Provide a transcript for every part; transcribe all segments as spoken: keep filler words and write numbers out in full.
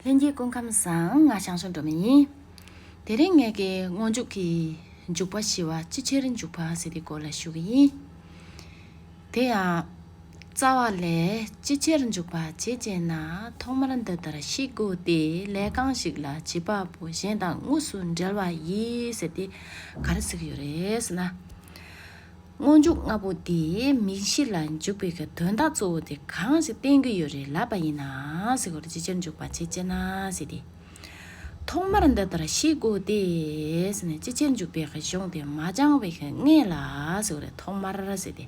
ལྷན་རྒྱས་སྐུ་ཁམས་བཟང་། ང་ཞང་ཞུང་སྒྲོལ་མ་ཡིན། དེ་རིང་ངས་ཀྱི་སྔོན་འཇུག་གི་འཇུག་པ་བཞི་བ་སྤྱི་ཕྱིར་འཇུག་པ་ཟེར་དེ་སྐོར་ལ་ཞུ་གི་ཡིན། དེ་ཡང་། རྩ་བ་ལས་སྤྱི་ཕྱིར་འཇུག་པ་ཇི་བྱས་ན། ཐོག་མར་འདི་ལྟར་ཤེས་དགོས་ཏེ། ལས་གང་ཞིག་ལ་བྱེད་པ་པོ། གཞན་དང་དངོས་སུ་འབྲེལ་བ་ཡིས། ཟེར་དེ་ག་རེ་ཟེར་གི་ཡོད་རེད་ཟེར་ན། སྔོན་འཇུག་ལྔ་པོ་དེ་མིང་གཞི་ལ་འཇུག་པའི་གི་དོན་དག་གཙོ་བོ་དེ་གང་ཞིག་བསྟན་གི་ཡོད་རེད་ལབ་པ་ཡིན་ན་ཟེར་གི་རེད། སྤྱི་ཕྱིར་འཇུག་པ་ཇི་བྱས་ན་ཟེར་དེ། ཐོག་མར་འདི་ལྟར་ཤེས་དགོས་ཏེ་ཟེར་ནས་སྤྱི་ཕྱིར་འཇུག་པའི་གི་གཞུང་དེ་མ་སྦྱངས་པའི་གི་སྔོན་ལ་ཟེར་གི་རེད། ཐོག་མར་ཟེར་དེ།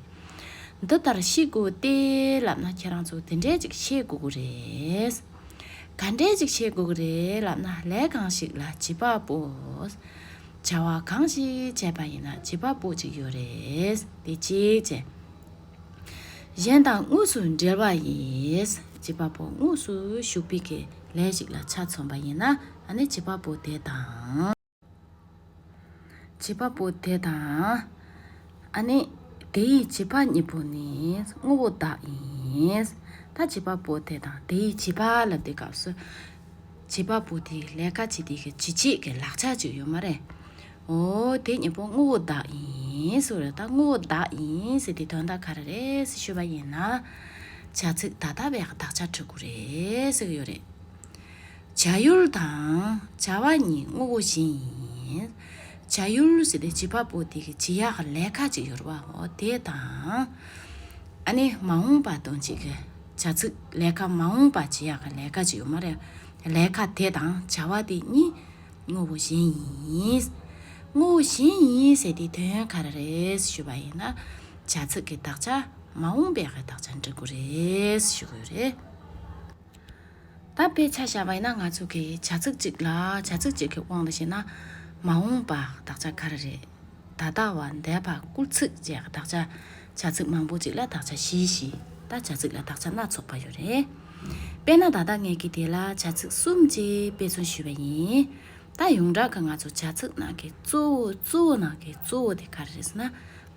འདི་ལྟར་ཤེས་དགོས་ཏེ་ལབ་ན་ཁྱེད་རང་ཚོ་དེ་འདྲས་ཅིག་ཤེས་དགོས་གི་རེད། ག་འདྲས་ཅིག་ཤེས་དགོས་ཀྱི་རེད་ལབ་ན། ལས་གང་ཞིག་ལ་བྱེད་པ་པོ། བྱ་བ་གང་ཞིག་བྱས་པ་ཡིན་ན་བྱེད་པ་པོ་ཅིག་ཡོད་རེད། དེ་གཅིག་བྱས། གཞན་དང་དངོས་སུ་འབྲེལ་བ་ཡིས། བྱེད་པ་པོ་དངོས་སུ་ཞུགས་པའི་གི་ལས་ཞིག་ལ་ཆ་མཚོན་པ་ཡིན་ན། ཨ་ནི་བྱེད་པ་པོ་དེ་དང་། བྱེད་པ་པོ་དེ་དང་། ཨ་ནི་དེ་ཡི་བྱེད་པ་གཉིས་པོ་ནི་དངོས་པོ་དག་ཡིན། ད་བྱེད་པ་པོ་དེ་དང་དེ་ཡི་བྱེད་པ་ལབ་དུས་སྐབས་སུ། བྱེད་པ་པོ་དེའི་ལས་ཀ་བྱེད་དུས་ཀྱི་བྱེད་བྱེད་ཀྱི་ལག་ཆ་ཅིག་ཡོད་མ་རེད། འོ་དེ་གཉིས་པོ་དངོས་པོ་དག་ཡིན་ཟེར་བ་རེད། ད་དངོས་པོ་དག་ཡིན་ཟེར་དེ་དོན་དག་ག་རེ་རེད་ཟེར་ཞུས་པ་ཡིན་ན། བྱ་ཚིག་ད་ལྟ་བའི་དག་ཆ་འབྲི་དགོས་རེད་ཟེར་གྱི་ཡོད་རེད། བྱ་ཡུལ་དང་བྱ་བ་གཉིས་དངོས་པོ་གཞན་ཡིན། བྱ་ཡུལ་ཟེར་ཏེ་བྱེད་པ་པོ་དེ་གི་བྱེད་ཡག་གི་ལས་ཀ་ཅིག་ཡོད་རེད་བ། འོ་དེ་དང་། ཨ་ནི་མ་འོངས་པ་དང་ཅིག་གི་བྱ་ཚིག་ལས་ཀ་མ་འོངས་པ་བྱེད་ཡག་གི་ལས་ཀ་ཅིག་ཡོད་མ་རེད། ལས་ཀ་དེ་དང་བྱ་བ་དེ་གཉིས་དངོས་པོ་གཞན་ཡིན། དངོས་པོ་གཞན་ཡིན་ཟེར་དེ་དོན་ག་རེ་རེད་ཞུས་པ་ཡིན་ན། བྱ་ཚིག་གི་དག་ཆ་མ་འོངས་པའི་གི་དག་ཆ་འབྲི་དགོས་རེད་ཞུ་དགོས་རེད། ད་དཔེ་ཆ་བཞག་པ་ཡིན་ན། ང་ཚོ་གི་བྱ་ཚིག་གཅིག་ལ་བྱ་ཚིག་གཅིག་གི་དབང་དུ་བྱས་ན། མ་འོངས་པ་དག་ཆ་ག་རེ་རེད། ད་ལྟ་བ། འདས་པ། སྐུལ་ཚིག་བཅས་དག་ཆ། བྱ་ཚིག་མང་པོ་གཅིག་ལ་དག་ཆ་བཞི་བཞི། ད་བྱ་ཚིག་ལ་དག་ཆ་སྣ་ཚོགས་པ་ཡོད་རེད། དཔེར་ན་ད་ལྟ་ངས་ཀྱི་དེ་ལ་བྱ་ཚིག་གསུམ་གྱིས་དཔེ་མཚོན་ཞུས་པ་ཡིན། ད་ཡོངས་གྲགས་ཀྱི་ང་ཚོ་བྱ་ཚིག་ནང་གི་གཙོ་བོ་གཙོ་བོ་ནང་གི་གཙོ་བོ་དེ་ག་རེ་རེད་ཟེར་ན།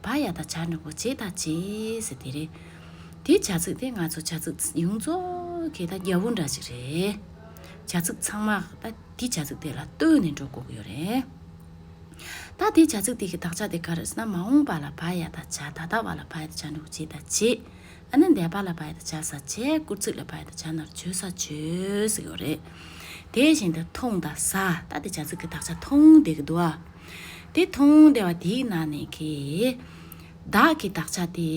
བ་ཡ་བཏགས་བྱ་འགྲེང་བུ་བྱེད་དང་བྱེད་ཟེར་དེ་རེད། དེ་བྱ་ཚིག་དེ་ང་ཚོ་བྱ་ཚིག་ཡོངས་རྫོགས་ཀྱི་ད་རྒྱལ་པོ་འདྲ་ཞིག་རེད། བྱ་ཚིག་ཚང་མ་ད་དེ་བྱ་ཚིག་དེ་ལ་ལྟོས་ནས་འགྲོ་དགོས་ཀྱི་ཡོད་རེད། ད་དེ་བྱ་ཚིག་དེ་གི་དག་ཆ་དེ་ག་རེ་ཟེར་ན། མ་འོངས་པ་ལ་བ་ཡ་བཏགས་བྱ། ད་ལྟ་བ་ལ་བ་ཡ་བཏགས་བྱ་འགྲེང་བུ་བྱེད་དང་བྱེད། ཨ་ནི་འདས་པ་ལ་བ་ཡ་བཏགས་བྱ་ས་བྱས། སྐུལ་ཚིག་ལ་བ་ཡ་བཏགས་བྱ་ན་རོ་བྱོས་ས་བྱོས་ཟེར་གྱི་ཡོད་རེད། དེ་བཞིན་དུ་འཐུང་དང་ཟ། ད་དེ་བྱ་ཚིག་གི་དག་ཆ་འཐུང་དེ་གི་འདུག་ཨ། དེ་འཐུང་དེ་བ་དེའི་ནང་ནས་ཀྱི་བདག་གི་དག་ཆ་དེ་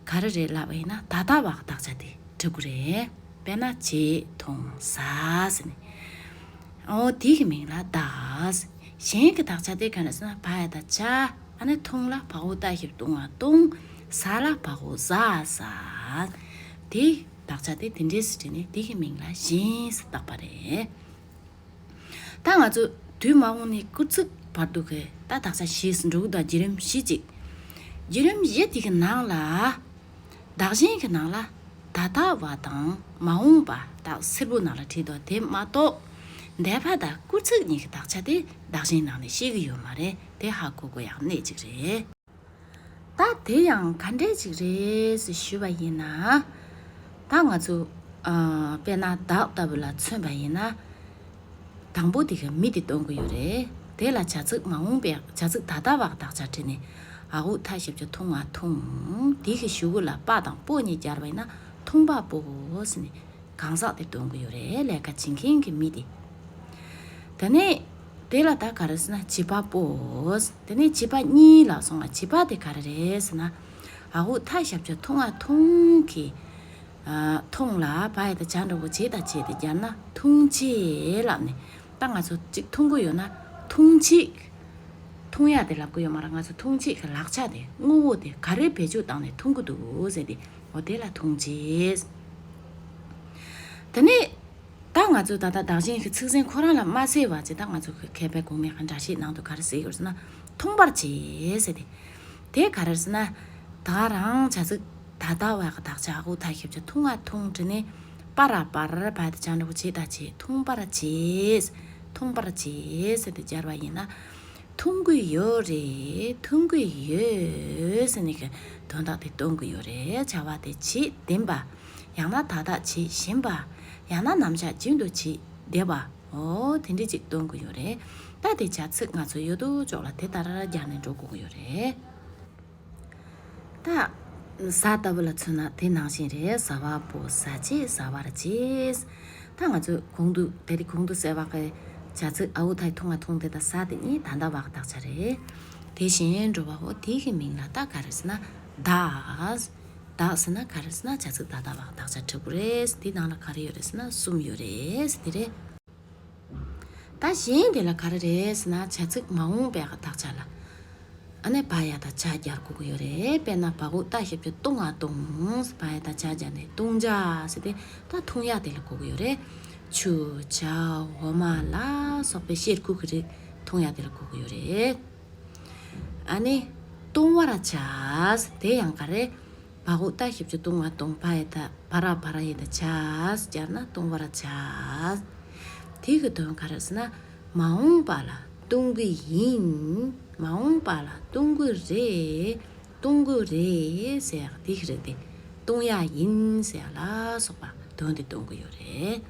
ག་རེ་རེད་ལབ་པ་ཡིན་ན། ད་ལྟ་བ་གི་དག་ཆ་དེ་འབྲི་དགོས་རེད། དཔེར་ན་བྱེད། འཐུང་། ཟ་ཟེར་ནས། འོ་དེ་གི་མིང་ལ་བདག། གཞན་གྱི་དག་ཆ་དེ་ག་རེ་ཟེར་ན། བ་ཡ་བཏགས་བྱ། ཨ་ནི་འཐུང་ལ་བ་འོག་ཏ་ཞབས་ཀྱུ་བཏུང་བ་བཏུང་། ཟ་ལ་བ་འོག་ཟ་ཟ། དེ་དག་ཆ་དེ་དེ་འདྲས་སུ་བྲིས་ནས་དེ་གི་མིང་ལ་གཞན་ཟེར་བཏགས་པ་རེད། ད་ང་ཚོ་དུས་མ་འོངས་ནས་སྐུལ་ཚིག་བར་དུ་གི་ད་དག་ཆ་བཞི་ཟེར་འགྲོ་གི་འདུག་བརྒྱུད་རིམ་བཞི་ཅིག་བརྒྱུད་རིམ་བཞི་དེ་གི་ནང་ལ། བདག་གཞན་གྱི་ནང་ལ་ད་ལྟ་བ་དང་མ་འོངས་པ། ད་སེར་པོ་ནང་ལ་བྲིས་འདུག་དེ་མ་གཏོགས། འདས་པ་དང་སྐུལ་ཚིག་གཉིས་ཀྱི་དག་ཆ་དེ་བདག་གཞན་ནང་ནས་ཤེས་ཀྱི་ཡོད་མ་རེད། དེ་ཧ་གོ་དགོས་ཡག་གནད་ཅིག་རེད། ད་དེ་ཡང་ག་འདྲས་ཅིག་རེད་ཟེར་ཞུས་པ་ཡིན་ན། ད་ང་ཚོ་ཨ་དཔེར་ན་བདག་ལྟ་བུ་ལ་མཚོན་པ་ཡིན་ན། དང་པོ་དེ་ག་མི་དེ་སྟོན་གྱི་ཡོད་རེད། དེ་ལ་བྱ་ཚིག་མ་འོངས་པའི་བྱ་ཚིག་ད་ལྟ་བ་དག་ཆ་བྲིས་ནས། འ་འོག་ཐ་ཞབས་ཀྱུ་འཐུང་བ་འཐུང་། དེ་གི་གཞུག་གུ་ལ་པ་དང་པོ་གཉིས་སྦྱར་བ་ཡིན་ན། འཐུང་བ་པོ་ཟེར་ནས་གང་ཟག་དེ་སྟོན་གྱི་ཡོད་རེད། ལས་ཀ་བྱེད་མཁན་གྱི་མི་དེ། དེ་ནས་དེ་ལ་ད་ག་རེ་ཟེར་ན། བྱེད་པ་པོ། དེ་ནས་བྱེད་པ་གཉིས་ལ་སོང་བ། བྱེད་པ་དེ་ག་རེ་རེད་ཟེར་ན། འ་འོག་ཐ་ཞབས་ཀྱུ་འཐུང་བ་འཐུང་གི། ཨ་འཐུང་ལ་བ་ཡ་བཏགས་བྱ་འགྲེང་བུ་བྱེད་དང་བྱེད་དེ་སྦྱར་ན་འཐུང་བྱེད་ལབ་ནས། ད་ང་ཚོ་གཅིག་འཐུང་གི་ཡོད་ན་འཐུང་བྱེད། འཐུང་ཡག་དེ་ལབ་གི་ཡོད་མ་རེད། ང་ཚོ་འཐུང་བྱེད་ཀྱི་ལག་ཆ་དེ་དངོས་པོ་དེ་ག་རེ་བེད་སྤྱོད་བཏང་ནས་འཐུང་གི་འདུག་ཟེར་ཏེ། འོ་དེ་ལ་འཐུང་བྱེད། དེ་ནས་ད་ང་ཚོ་ད་ལྟ་བདག་གཞན་གྱི་ཚིག་ཟིན་ཁོ་རང་ལ་མ་གསལ་བ་ཅིག་ད་ང་ཚོ་གི་མཁས་པའི་གོང་མའི་སྒྲ་བཤད་ནང་དུ་ག་རེ་ཟེར་ཡོད་ཟེར་ན། འཐུང་བར་བྱེད་ཟེར་ཏེ། དེ་ག་རེ་ཟེར་ན། ད་རང་བྱ་ཚིག་ད་ལྟ་བ་གི་དག་ཆ་འ་འོག་ཐ་ཞབས་ཀྱུ་འཐུང་བ་འཐུང་བྲིས་ནས། པ་ར་པར། བ་ཡ་བཏགས་བྱ་འགྲེང་བུ་བྱེད་དང་བྱེད། འཐུང་བར་བྱེད། འཐུང་བར་བྱེད་ཟེར་ཏེ་སྦྱར་བ་ཡིན་ན། འཐུང་གི་ཡོད་རེད། འཐུང་གི་ཡོད་ཟེར་ནས་གི་དོན་དག་དེ་སྟོན་གི་ཡོད་རེད། བྱ་བ་དེ་བྱེད་བདེན་པ། ཡང་ན་ད་ལྟ་བྱེད་བཞིན་པ། ཡང་ན་རྣམ་གཞག་རྒྱུན་དུ་བྱེད་བསྡད་པ། འོ་དེ་འདྲ་ཅིག་སྟོན་གྱི་ཡོད་རེད། ད་དེ་བྱ་ཚིག་ང་ཚོ་ཡོད་དོ་ཅོག་ལ་དེ་ལྟར་སྦྱར་ནས་འགྲོ་དགོས་ཀྱི་ཡོད་རེད། ད་ཟ་ལྟ་བུ་ལ་མཚོན་ན་དེ་ནང་བཞིན་རེད། ཟ་བ་པོ་ཟ་བྱེད་ཟ་བར་བྱེད། ད་ང་ཚོས་གོང་དུ་དེ་རིང་གོང་དུ་གསལ་བ་གི་བྱ་ཚིག་ཨའུ་ཐའི་ཐུང་ང་ཐུང་དེ་དང་ཟ་དེ་གཉིས་ད་ལྟ་བ་གི་དག་ཆ་རེད། དེ་བཞིན་འགྲོ་བའོ་དེ་གི་མིང་ལ་ད་ག་རེ་ཟེར་ན་བདག་བདག་ཟེར་ན་ག་རེ་ཟེར་ན་བྱ་ཚིག་ད་ལྟ་བ་གི་དག་ཆ་འབྲི་དགོས་རེད། དེ་ནང་ལ་ག་རེ་ཡོད་རེད་ཟེར་ན་གསུམ་ཡོད་རེད། དེ་རེད། ད་གཞན་དེ་ལ་ག་རེ་རེད་ཟེར་ན་བྱ་ཚིག་མ་འོངས་པའི་གི་དག་ཆ་ལ། ཨ་ནི་བ་ཡ་དང་བྱ་སྦྱར་དགོས་ཀྱི་ཡོད་རེད། དཔེར་ན་བ་འོག་ཏ་ཞབས་ཀྱུ་བཏུང་བ་བཏུང་། བ་ཡ་དང་བྱ་སྦྱར་ནས་བཏུང་བྱ་ཟེར་ཏེ་ད་འཐུང་ཡ་དེ་ལ་གོ་གི་ཡོད་རེད། ཆུ་ཇ་འོ་མ་ལ་སོགས་པའི་གཤེར་ཁུ་གི་རིགས་འཐུང་ཡ་དེ་ལ་གོ་གི་ཡོད་རེད། ཨ་ནི་བཏུང་བར་བྱ་ཟེར་དེ་ཡང་ག་རེ། བ་འོག་ཏ་ཞབས་ཀྱུ་བཏུང་བ་བཏུང་། བ་ཡ་ད་བ་ར་བ་ར་ཡ་ད་བྱ་སྦྱར་ན་བཏུང་བར་བྱ། དེ་གི་དོན་ག་རེ་ཟེར་ན་མ་འོངས་པ་ལ་བཏུང་གི་ཡིན། མ་འོངས་པ་ལ་བཏུང་གི་རེད། བཏུང་གི་རེད་ཟེར་ཡག་དེ་གི་རེད་དེ། བཏུང་ཡག་ཡིན་ཟེར་ཡག་ལ་སོགས་པ་དོན་དེ་སྟོན་གི་ཡོད་རེད།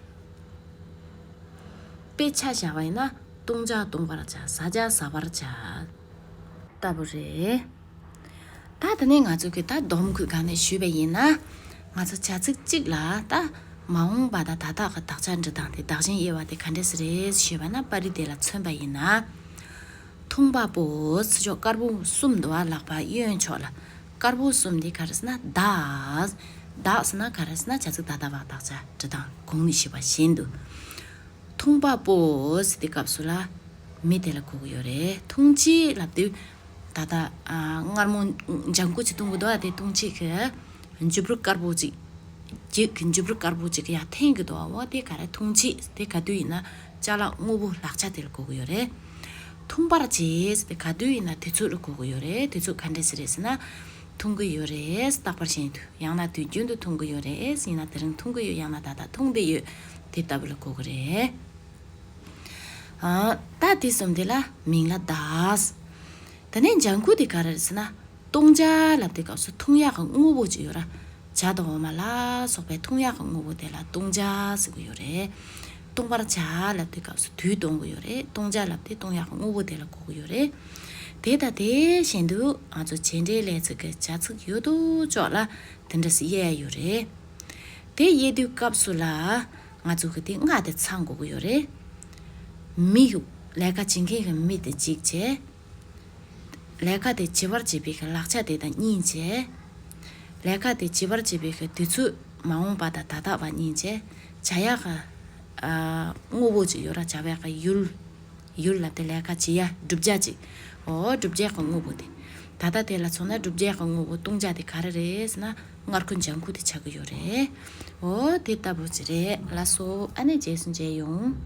དཔེ་ཆ་བཞག་པ་ཡིན་ན་བཏུང་བྱ་བཏུང་བར་བྱ། ཟ་བྱ་ཟ་བར་བྱ་ལྟ་བུ་རེད། ད་དེ་ནས་ང་ཚོ་གི་ད་སྡོམ་ཁུལ་སྒང་ནས་ཞུས་པ་ཡིན་ན། ང་ཚོ་བྱ་ཚིག་གཅིག་ལ་ད་མ་འོངས་པ་དང་ད་ལྟ་གི་དག་ཆ་འབྲི་སྟངས་དེ་བདག་གཞན་དབྱེ་བ་དེ་ག་འདྲས་སེ་རེད་ཞུས་པ་ན། པར་རིས་དེ་ལ་མཚོན་པ་ཡིན་ན། འཐུང་བ་པོ་ཚུར་ཕྱོགས་དཀར་པོ་གསུམ་འདུག་བ། ལག་པ་གཡོན་ཕྱོགས་ལ་དཀར་པོ་གསུམ་དེ་ག་རེ་ཟེར་ན་བདག་བདག་ཟེར་ན་ག་རེ་ཟེར་ན་བྱ་ཚིག་ད་ལྟ་བ་དག་ཆ་འབྲི་སྟངས་གོང་ནས་ཞུས་པ་བཞིན་དུ། འཐུང་བ་པོ་ཟེར་དེ་སྐབས་སུ་ལ་མི་དེ་ལ་གོ་གི་ཡོད་རེད། འཐུང་བྱེད་ལབ་དུས་ད་ལྟ་ཨ་མངར་མོ་ལྗང་ཁུ་ཅིག་བཏུང་གི་འདུག་བ། དེ་འཐུང་བྱེད་ཀྱི་མཇུག་བུར་དཀར་པོ་ཅིག་གཅིག་གི་མཇུག་བུར་དཀར་པོ་ཅིག་གི་ཡར་འཐེན་གི་འདུག་བ། འོ་དེ་ག་རེ། འཐུང་བྱེད་དེ་ག་དུས་ཡིན་ན་ཅ་ལག་དངོས་པོ་ལག་ཆ་དེ་ལ་གོ་གི་ཡོད་རེད། འཐུང་བར་བྱེད་ཟེར་དེ་ག་དུས་ཡིན་ན་དུས་ཚོད་ལ་གོ་གི་ཡོད་རེད། དུས་ཚོད་ག་འདྲས་སེ་རེད་ཟེར་ན། འཐུང་གི་ཡོད་རེད། རྟག་པར་བཞིན་དུ། ཡང་ན་དུས་རྒྱུན་དུ་འཐུང་གི་ཡོད་རེད། ཡིན་ན་དེ་རིང་འཐུང་གི་ཡོད། ཡང་ན་ད་ལྟ་འཐུང་བསྡད་ཡོད། དེ་ལྟ་བུ་ལ་གོ་གི་རེད། ཨ། ད་དེ་གསུམ་དེ་ལ་མིང་ལ་བདག་དེ་ནས་ལྗང་ཁུ་དེ་ག་རེ་རེད་ཟེར་ན། བཏུང་བྱ་ལབ་དུས་སྐབས་སུ་འཐུང་ཡག་གི་དངོས་པོ་ཅིག་ཡོད་ར། ཇ་དང་འོ་མ་ལ་སོགས་པའི་འཐུང་ཡག་གི་དངོས་པོ་དེ་ལ་བཏུང་བྱ་ཟེར་གི་ཡོད་རེད། བཏུང་བར་བྱ་ལབ་དུས་སྐབས་སུ་དུས་གཏོང་གི་ཡོད་རེད། བཏུང་བྱ་ལབ་དུས་འཐུང་ཡག་གི་དངོས་པོ་དེ་ལ་གོ་གི་ཡོད་རེད། དེ་དང་དེ་བཞིན་དུ་ང་ཚོ་བྱེད་འབྲེལ་ལས་ཚིག་གི་བྱ་ཚིག་ཡོད་དོ་ཅོག་ལ་དེ་འདྲ་སེ་དབྱེ་ཡ་ཡོད་རེད། དེ་དབྱེ་དུས་སྐབས་སུ་ལ་ང་ཚོ་གི་དེ་ལྔ་དེ་ཚང་དགོས་ཀྱི་ཡོད་རེད། མི། ལས་ཀ་བྱེད་མཁན་གྱི་མི་དེ་གཅིག་བྱས། ལས་ཀ་དེ་བྱེད་པར་བྱེད་པའི་གི་ལག་ཆ་དེ་དང་གཉིས་བྱས། ལས་ཀ་དེ་བྱེད་པར་བྱེད་པའི་གི་དུས་ཚོད་མ་འོངས་པ་དང་ད་ལྟ་བ་གཉིས་བྱས། བྱ་ཡག་གི་ཨ་དངོས་པོ་ཅིག་ཡོད་ར། བྱ་བའི་གི་ཡུལ། ཡུལ་ལ་དེ་ལས་ཀ་བྱེད་ཡ་བསྒྲུབ་བྱ་ཅིག་འོ་བསྒྲུབ་བྱའི་གི་དངོས་པོ་དེ། ད་ལྟ་དེ་ལ་མཚོན་ན་བསྒྲུབ་བྱའི་གི་དངོས་པོ་བཏུང་བྱ་དེ་ག་རེ་རེད་ཟེར་ན་མངར་ཁུ་ལྗང་ཁུ་དེ་ཆགས་ཀྱི་ཡོད་རེད། འོ་དེ་ལྟ་བུ་ཅིག་རེད་ལགས་སོ། ཨ་ནི་རྗེས་སུ་མཇལ་ཡོང་།